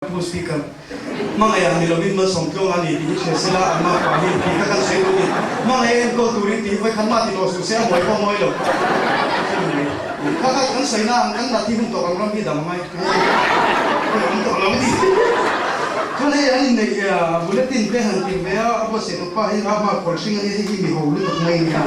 Pu Speaker, hmangaih ah ni lovin malsawm tluang a ni tih hi hria sela, an mah hi tih kha kan sawi duh ni. Hmangaih a enkawl turin tih hi vawikhat mah ti tawh suh se, a mawi pawh a mawi lo. Kha kha kan sawi na ang, kan nat hi hun tawh kan ram hi dam a ngai. Hei awm tawh lo ni. Chuan hei an inneih bulletin te han tir ve a, a buatsaih tawp pa hi Rama kawr hring a nia, hei hi mi ho lutuk mai a nia.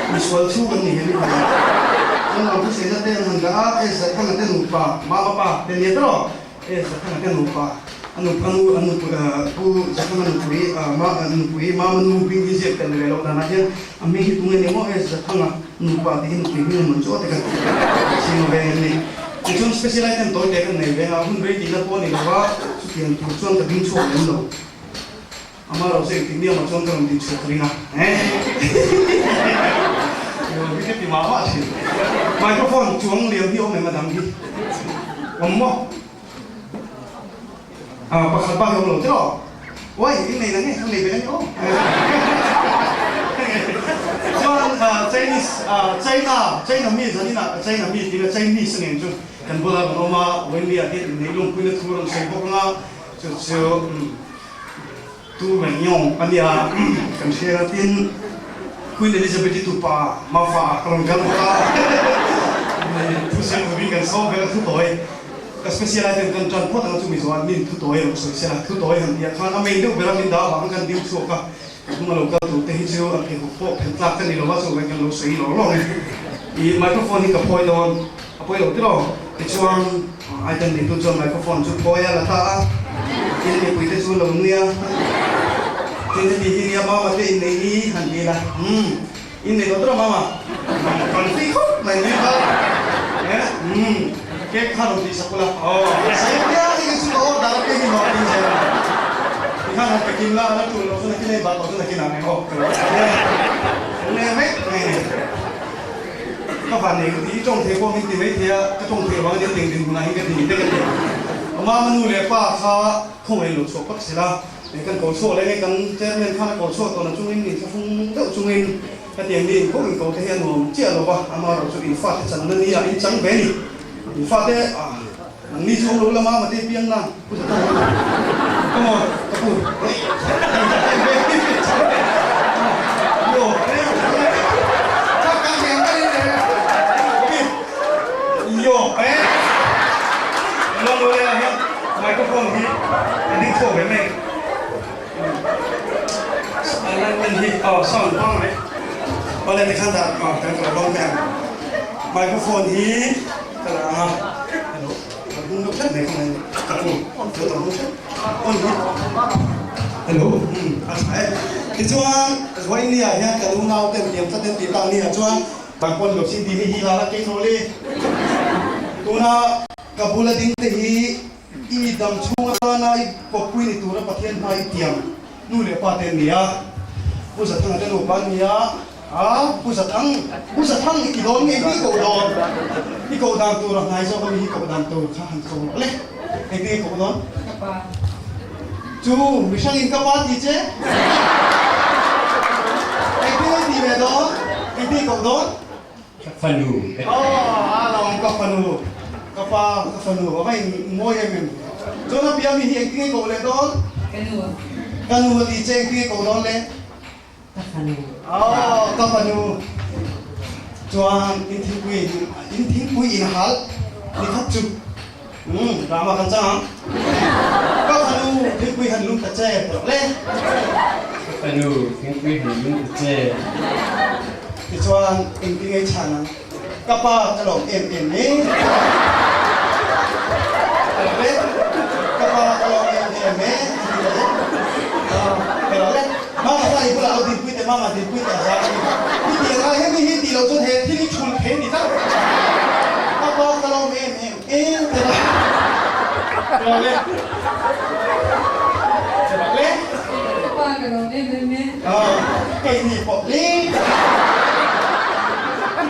Misual chhung an ni he mi ho. Chuan ram thusaina te an han dah a, e Zathanga te nupa, mama pa te nia tawh. E Zathanga te nupa, a nu a nu a nupui Pu Zathanga nupui ma nupui Mama nu hming hi ziak tel ve loh danah hian a hming hi tunge ni maw e Zathanga nupa tih hi nupui hming a mawn chu aw te kan chhing veng em ni. Tichuan special item tawi te kan nei veng a, hun rei tihna pawh a ni lo va, chutiang tur chuan ka ding chhuak lem lo. Ama ro chu engtik niamah chuan ka rawn din chhuak ring a. Hi ka ti mah mah thin. Microphone chuang liam hi awm em a dang hi? Awm maw? Ah pakhat bak hi awm lo tiraw? Uai in nei nang e, ka nei ve ang e aw. Chuan Chinese China China mi zaninah China mi tih leh Chinese a ngeng chu kan bulah rawn awm a, Wendy-a hian inneih lungpuina thu rawn sawi bawk ang a, chu chu Tu Meng-yong a nia, kan hria a, tin Queen Elizabeth-i tupa Mafa ah ka rawn kal bawk a, thu siam turin kan sawm vek a, thu tawi ka special item kan tan phawt ang a, chumi zawh ah min thu tawi rawn sawi sela, thu tawi han tih ah khan a main deuh ber a min dah avangin kan ding chhuak a, ka hnung a lo kal tur te hi chu an pheikhawk pawh phelh tlak ka ni lo a, chuvangin kan lo sawi lawk lawk a ni. I microphone hi ka phawi dawn. A pawi lo tiraw? Tichuan, item neitu chuan microphone chu phawi a la ta a, tin mipui te chu lo nui a, tin heti hi nia mama te innei ni han ti la, umm, innei tawh tiraw mama? Kan ti khawp mai nui kha, eh, umm, cake kha rawn tih sak ula, aw, sawi piang hi chu ka order a piang hi hlawh tin zel a, tikhan han pe kim la, a la tul loh chu nakin ei bak loh chu nakin ah mai aw, ka lo ti a, eng mai mai a ni. Ka van nei ka ti, i tawng thei pawh min ti mai thei a, ka tawng thei vang ania teng dinhmunah hian ka ti te ka ti. A mama nu leh pa kha khawngaih lo chhuak phawt sela, kan ko chhuak leh nge kan chairman khan a ko chhuak tawhna chungin in thlahrung deuh chungin ka ti ang ni in kawng in ko te hi a nuam chiah lo va, amaherawh chu in fate channa ni ah in chang ve ni, in fate ah nangni chu awm lo la mama te piang na pu za tawk come on ka pu. Microphone hi ka la ang a, hello, ka hnung deuh hret mai kha mai ka pu, lo tawng hnung hret. Hello, a tha e. Tichuan, Vawinia hian ka lunau ten tiang tlat en tih tak ni ah chuan kan pawn lo sin tih hi hi la la keng rawh le. Tuna ka bula ding te hi i dam chhung atana i kawppui ni tura Pathian hma i tiang nu leh pa te an ni a. Pu Zathanga te nupa an ni a, a Pu Zathang, Pu Zathang i ti dawn nge i koh dawn? I koh dan tur a hnai zawk ami hi koh dan tur kha han ko rawh le. Engtin i koh dawn? Ka pa. Chu mihrangin ka pa ti che? Engtin i ti ve dawn? Engtin i koh dawn? Ka fanu. Aw, a lawm ka fanu. Ka pa, ka fanu. A va in mawi em em. Chuan a piami hi engtin i koh leh dawn? Ka nu. Ka nu a ti che engtin i koh dawn le? Ka fanu. Aw, ka fanu. Chuan in thingpui in thingpui in hal ni khat chu. Umm, drama kan chang ang. Ka fanu, thingpui han lum ta che tawh le. Ka fanu, thingpui han lum ta che. Tichuan engti ngei chhan ang. Ka pa ka lawm em em e. Ka lawm e. Ka pa ka lawm em em e. A ti ta zet. Ka lawm e. Mama kha i bulah lo dinpui teh, mama dinpui teh a zang a ni. I tih ang a, hemi hi tih loh chuan he thil hi chhul thei a ni tlat. Ka pa ka lawm em em e. Ka lawm e. Ka lawm e. Ka pa ka lawm em em e. Keini pawh le.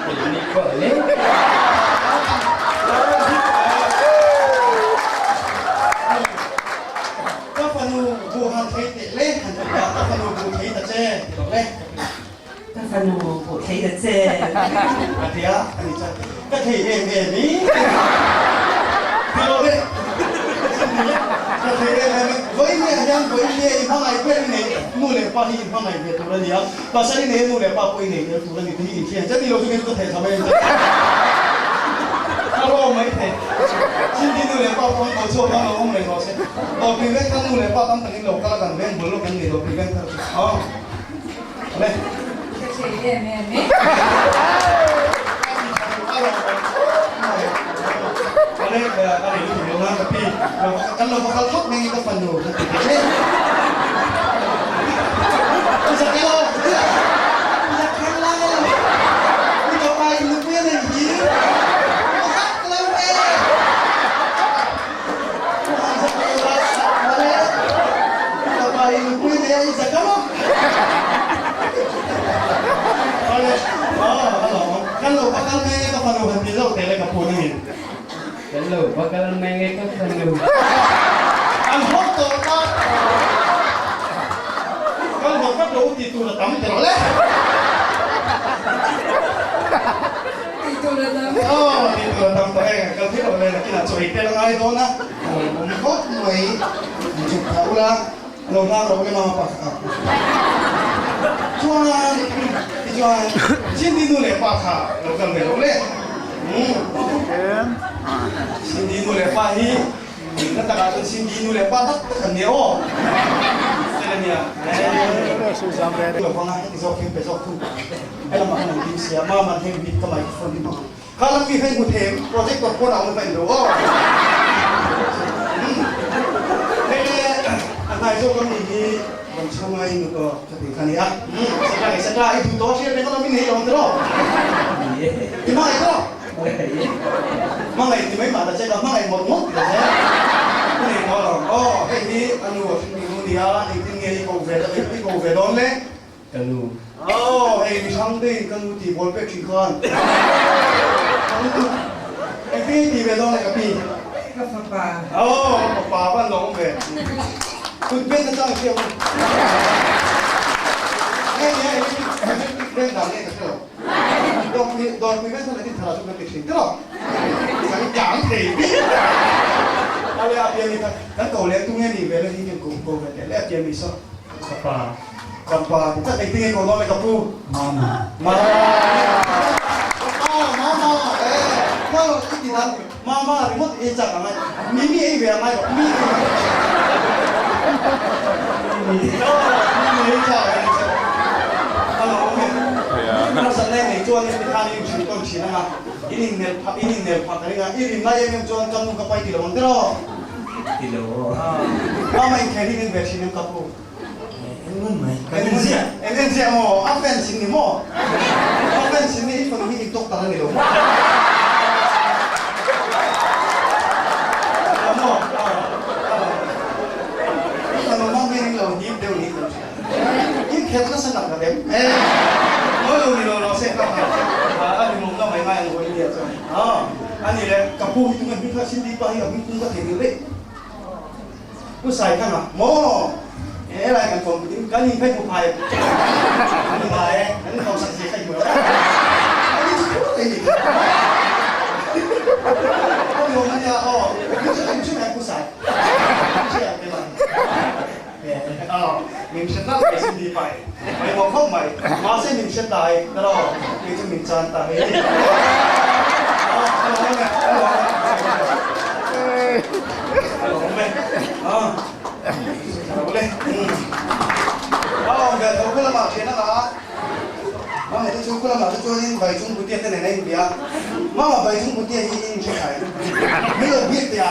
Keini pawh le. Ka fanu buh han thei teh le han ti ta, ka fanu buh thei ta che ti rawh le. Ka fanu buh thei ta che. A ti a, a ni chuan ka thei em em i ti rawh le. ah hian vawiin nge i hmangaih ber i neih nu leh pa hi i hmangaih ve tur a ni a, pasal i nei a nu leh pa pawh i nei tel tur a ni tih hi in hriat che ni lo chu kei chu ka thei thla mai ang che. Ka rawm mai thei. Cindy nu leh pa pawh an ko chhuak a, lo awm reng rawh se. Dawrpui veng kha nu leh pa tam takin lo kal a kan veng bul lawk an ni dawrpui veng thar chu. Aw. Awle. Ka thei em em e. Ka ti tha duh a rawm awm khawp mai. Awle ka nei lutuk lo nan ka pi. Kan lo va kal thawk mai nge ka fanu ka ti ve che. Ka zak elo. Ka zak kher lo. I fapa in nupui a nei hi. Ka zak lo e. Ka zak lo a. Awle. I fapa in nupui a nei a i zak emaw? Awle. Aw ka lawm ang. Kan lo va kal mai nge ka fanu han ti zauh teh le ka pu nangin. Kan lo va kal mai nge ka fanu. An hawk tawh ta. Kal haw vat lo tih tur a tam teh le. Tih tur a tam. Aw tih tur a tam tawh e. Kal phei loh le nakinah chaw ei tel a ngai dawn a. Awm khawp mai. Inchuk thah ula. Lo hlang rawh le mama pa kha. Chuan tichuan Cindy nu leh pa kha lo kal ve rawh le. Cindy nu leh pa hi na takah chuan Cindy nu leh pa tak tak an nia aw. Fel a nia. Lo hmang a heti zawk hi pe zawk thung. Helamah khan an ding sia mama heng bik ka microphone hi hmang ang. Kha lam mi hei hmu them projector pawn a awm va in lo aw. Hei le a hnai zawk lam nih hi van chhunga i nu tawh ka ti kha nia. Etc etc i duh tawh hriat reng alawm i nei lo ang tiraw? I hmangaih tawh? Hmangaih ti mai mah ta che ka hmangaih mawlh mawlh ti ta che. I nei tawh alawm aw hei hi a nu a hring nu nia engtin nge i ko ve i ko ve dawn le? Ka nu. Aw, hei mi hrang deuhin ka nu tih bawl pek thin khan. Ka lutuk. Engtin nge i tih ve dawn le ka pi? Ka fapa. Aw, ka fapa va an lo awm ve. Kut ben na chang hriat u. Nge nia electric electric veng dan nge ka hre lo. Dawrpui dawrpui veng khan electric thar ah chu kan ti thin tiraw. Kan kang thei bik. Ale a pian ni kha kan ko leh tu nge ni ve le hi kan ko ko ve teh le a pian ni saw. Ka pa. Ka pa ti tlat engtin nge ko dawn le ka pu? Mama. Mama. Ka pa mama eh hmang i ti dan mama ringawt ei chak ang ai mimi ei ve ang ai rawh mimi mimi ei chak ang ai che a lo awm e harsat na nei chuan in tikhan in inhrilh tawn thin anga in innel phah in innel phah ka ring a i rim lai em em chuan ka nu ka pai ti lo ang tiraw Ti lo aw. Mama inkhel hi ning ve thin em ka pu? Eng ngun mai. Ka en ziah. Eng en ziah maw? A fans in ni maw? A fans in ni i fanu hi i doctor a ni lo maw? A maw? I fanu hmang hian in lo hip deuh niin kan hria. Inkhel nasa nak ka dem. Mawi lo ni lo lo se ka a rimawmna mai ngai ang hawi nia chuan. A ni le, ka pu hi tunge hming kha Cindy pa hi a hming pum ka thei mil daih. Pu Sai Thanga, Maw! He lai kan kawm in kan in phei hmu phai an ni ngai e, kan in hausak zia kha i hmu lo a. Ani chu phur thei ni. Aw ni awm a nia aw, min hre thei hrim em Pu Sai? Min hre ang keimah hi. Aw, min hre hlauh mai Cindy pa e, mai maw khawp mai. Mahse min hre ta e, ka lo, kei chu min chan ta hei. Aw, ka lo awm e, ka lo awm e. A lo awm e. A lo le. A awm ve tho khu lamah thian a ngah a. Mama te chu khu lamah te chuanin Baichung Bhutia te nen a inbia a. Mama Baichung Bhutia hi i inhre khai. Min lo biak teh a.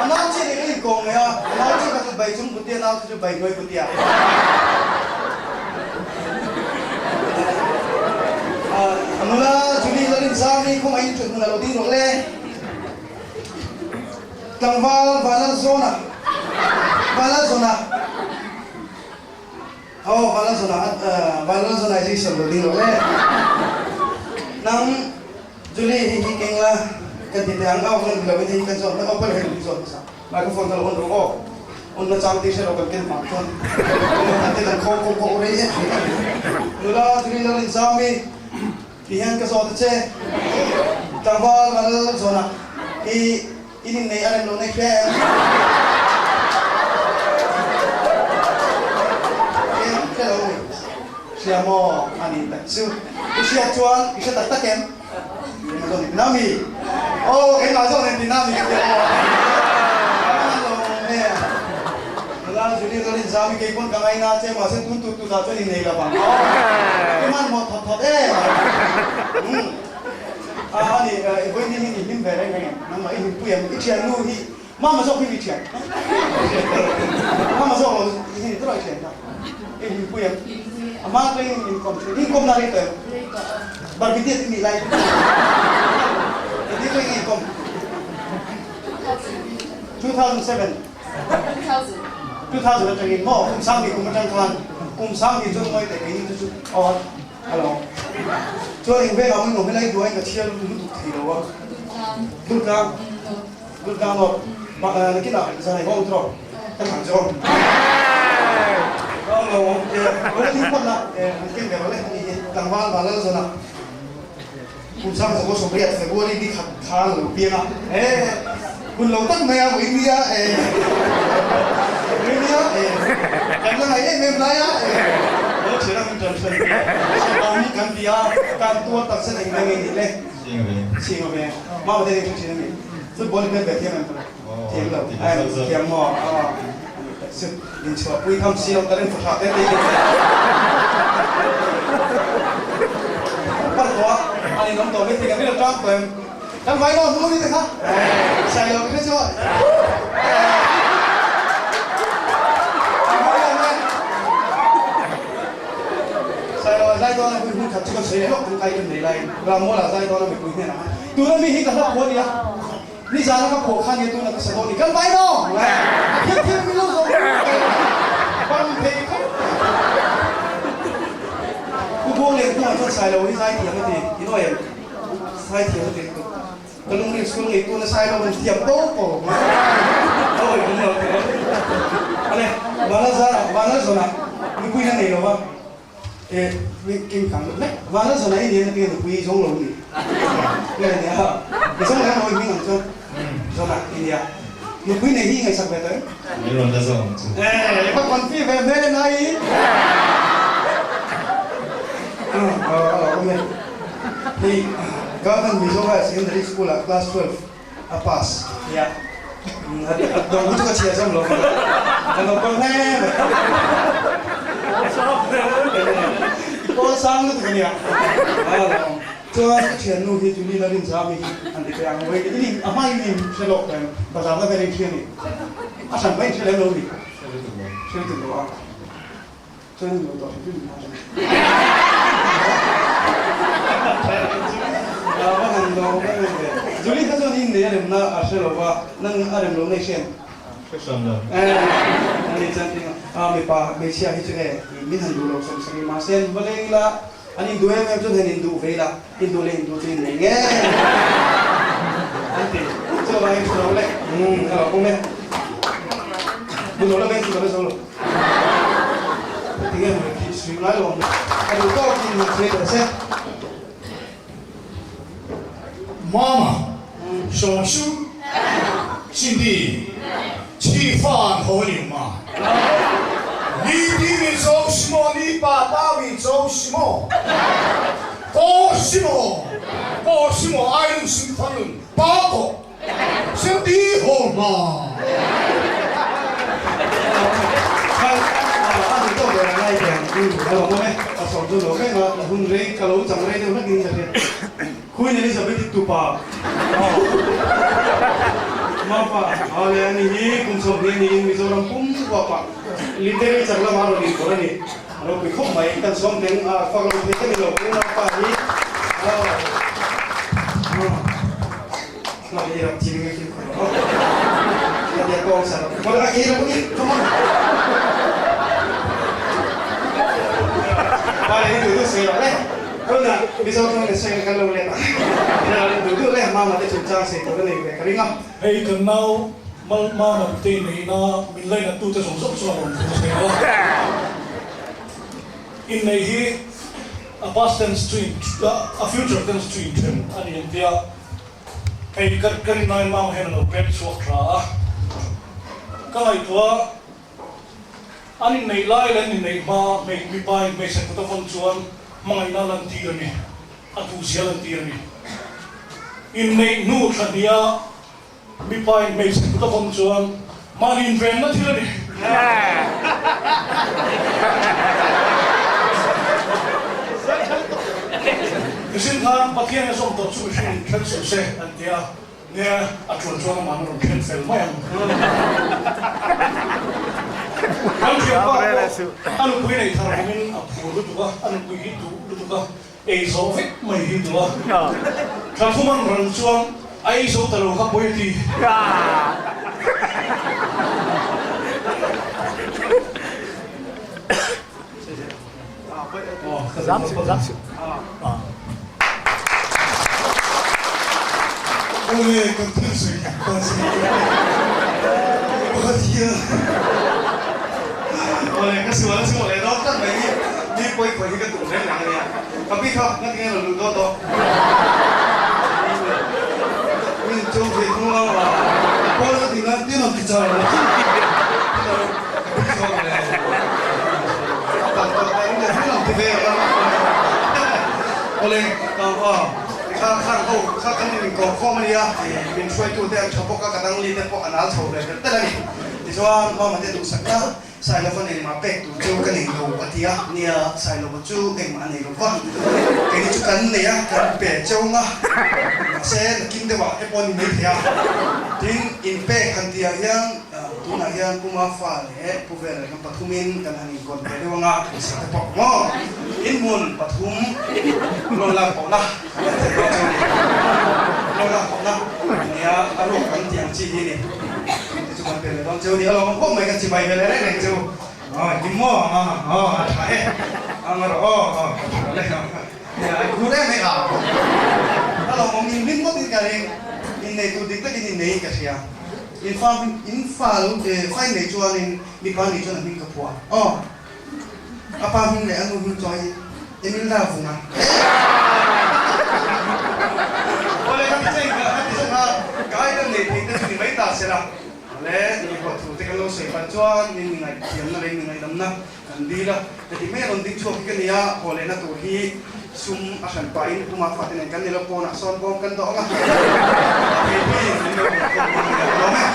A nau chiah nen an inkawm mai a. A nau chiah kha chu Baichung Bhutia nau te chu Baihnuai Bhutia. A nula Julie Lalrinzami khawngaihin ṭhuthmun a lo ding rawh le. Tlangval Vanlalzawna Vanlalzawna Aw Vanlalzawna Vanlalzawna hi sawi lo ding lo le. Nang Julie hi hi keng la kan ti teh ang aw kan ti lo in hei kan zawt aw pawh hei kan zawt hmasa microphone ka lo on rawh aw on na chang tih hre lo kan ken vang chuan kan te kan khaw khaw khaw rei em nula Julie Lalrinzami Ti hian ka zawt a che. Tlangval mal zawnah i in innei a rem lo nei hre em? Hria maw? A nih tak chu. I hriat chuan i hre tak tak em? Keimah zawk nen tina mi? Aw, keimah zawk nen tina mi ka ti a. Aw, a lo awm e. Nula Julie ka rin zau i kei pawn ka ngaina che mahse tun tut tut ah chuan i nei lo vang. Aw, i hmanhmawh thawt thawt em? Umm. A, a nih, i vawiin hi i hlim ve reng reng em? Nangmah i hlimpui em? I thiannu hi Mama zawk hi mi thian. Mama zawk lo hi ni tawh i thian kha. I hlimpui em? A hma atangin in kawm thin. In kawmna rei tawh em? Rei tawh a. Barbie diet i nih lai. Engtin nge in kawm? 2007. 2007. 2000 atangin maw? Kum sang kum atang khan. Kum sang ni chuan ngawi teh keini chu chu aw hello. Chuan eng vengah maw helai duain ka chhiar lutuk thei lo a. Dutlang. Dutlang. Dutlang aw. Nakinah zan ei hawng tawh ka thang chu. Awm lo awm e. Awle thing phawt la an ken ve rawh le ani hi tlangval Vanlal zawnah kum sang zakua 80 February ni khat khan a lo piang a. E hun lo tak mai a vawi nia e vawi nia e kan la ngai em em lai a e lo thian a min tan hran tia sawm hi kan ti a kan tuar tak zet eng veng nge nih le. Chhing a ve. Mama te eng hre thin a ni. Football hi hmel ve thiam em tawh? Thiam lo. Thiam maw? In chhuah pui tham si lo talent fahra te te in Par tawh a, an in awm tawh mai thei kan rilru tang tawh em? Kan vai lo hmu ni te kha. Sai lo ka hre chu. Sailoa zai dawn a hui hmun khat chu ka sawi leh lawk tangkai ka nei lai Rammuala zai dawn a mipui hnenah khan tuna mi hi ka hla phuah a nia nizana ka phuah kha nia tuna ka sa dawn a ni kal vai maw a thiam thiam min lo zawh bang thei khawp Pu Buanglian hnungah chuan Sailoa hi zai thiam a ti i nawi em zai thiam a ti lutuk Ka lungrin chhung ngei tuna Sailo an thiam ko ko awi awm lo tih lo ale Vanal zara Vanal zawnah nupui na nei lo va e king kang deuh hlek Vanal zawnah i nia na tinge nupui i zawng lo ni nge nia i zawng lem lo i hming ang chuan zawnah i nia nupui nei hi i ngaihsak ve tawh em? Min rawn la zawng ang chu. E va confi ve hmel e nai a lo awm e. Hei Government Mizo Higher Secondary School ah class 12 a pass nia. Dawng hi chu ka chhiar zawm lo vang a, ka naupang hle mai. I pawl sang lutuk a nia. Chuan ka thiannu hi Julina Rinzami hi an ti teh ang wei i a hma in in hre lawk tawh em? Bazar na vel in hria ni. A hran mai in hre lem lo ni. Hre lutuk lo a. Chuan in lo tawh hrim hrim a. Va han lo va ngai ve. Julie kha chuan in nei a remna a hre lo va, nang a rem lo nei hre em? Hre hran lo. Ani chuan tin a mipa hmeichhia hi chu e min han duh lo sawm sak i mahse an va leng ila an induh em em chuan han induh ve ila induh leh induh chu in nei nge an ti chuvangin hre lo le ka lo pawm e. Duh lo la veng chu ka la zo lo. Tinge maw tih sui ngai lo ang ka duh tawk in han sawi tawh se. Mama, Sawmsu, Cindy, Chi fan ho ni ma. Ni ti mi zo si maw, ni pa pa mi zo si maw. Ko si maw, ko si maw ai lung sim fan lung pa ko. Cindy haw hma. Queen Elizabeth tupa Mapa ale ani hi kum 20 niin Mizoram pum huapa literature lama rawn inpawlh a ni. A ropui khawp mai, kan sawm teng a fak lo thei ka ni lo, unaupa hi Hei kan nau mal mama te neihna min lainat tute zawng zawng chuan rawn thu thei a. Inneih hi a past tense chu in a future tense chu inthen a ni ang tia. Hei ka ka rin aiin mama hian a lo pek chhuak tha a, ka ngaihtuah a. An inneih lai leh an inneih hma hmei mipa in hmeichhe kut a vawn chuan hmangaihna a lantir a ni, a duhzia a lantir a ni. Inneih hnu thla hniha mipa in hmeichhe kut a vawn chuan mahni invenna thil a ni. Mihring khan Pathian a zawm tawh chu mihring in then suh se an ti a. Nia, a ṭuan chuan amah na rawn then fel mai ang. Kan thianpa pawh a nupui neih thar awmin a phur lutuk a, a nupui hi duh lutuk a, ei zawh vek mai hi duh a. Thla thum an ran chuan a ei zo ta lo kha pawi a ti. Awle kan thil sawi dik ta si pakhat hian Awle ka sual a chhuah leh dawn tlat mai hi mi pawi khawi hi ka tum reng reng a nia. Ka pi kha nga tinge rawn luh dawn tawh. Min chawm thei thung lo a. Pawn a ti nan tin rawn ti char lo. Awle kha khang ho kha kan in kawr khawm a nia min hruaitu te an tha bawk a ka dang li te pawh an al chho ve tel tel a ni tichuan mama te duhsak na Sailova nen mah pek tur chu ka nei lo a ti a nia Sailova chu engmah a nei lo va keini chu kan nei a kan pe cheu nga mahse nakin deuhah te pawh a ni maithei a tin inpek han tihah hian Tunah hian Pu Mafa leh Pu Vela hian pathumin kan han inkawn ve deuh anga pawisa te pawh maw inhmun pathum loan lak pawhna kan la thei dawn chu ni. Loan lak pawhna nia a ruak kan tih ang chi hi ni. Chungte chu kan pe leh dawn cheu ni. A lawm ang khawp mai kan chibai ve leh reng reng chu. Aw engkim maw aw a tha e ang rawh aw aw a tha leh ang nia an khur em em a. A lawm awm in hlim ngawt in ka ring innei tur dik takin innei in ka hria. In fa in fa lo fa in nei chuanin mipa nih chuan a hming ka phuah aw. A pa hming leh a nu hming chawi Emilda Vunga. Awle ka ti che ka ti che kha ka idol nei thei te chu ni mai ta sela. Awle mi huat thu te kan lo sawi pah chuan min mi ngaihthiamna leh mi ngaihdamna kan dil a. Heti mai a rawn ding chhuak hi ka nia, haw lehna tur hi sum a hran pahin Puma fate nen kan ni lo pawnah sawn bawm kan dawh ang a, a thei pheiin min lo bawm khawm dawn a nia, ka lawm e.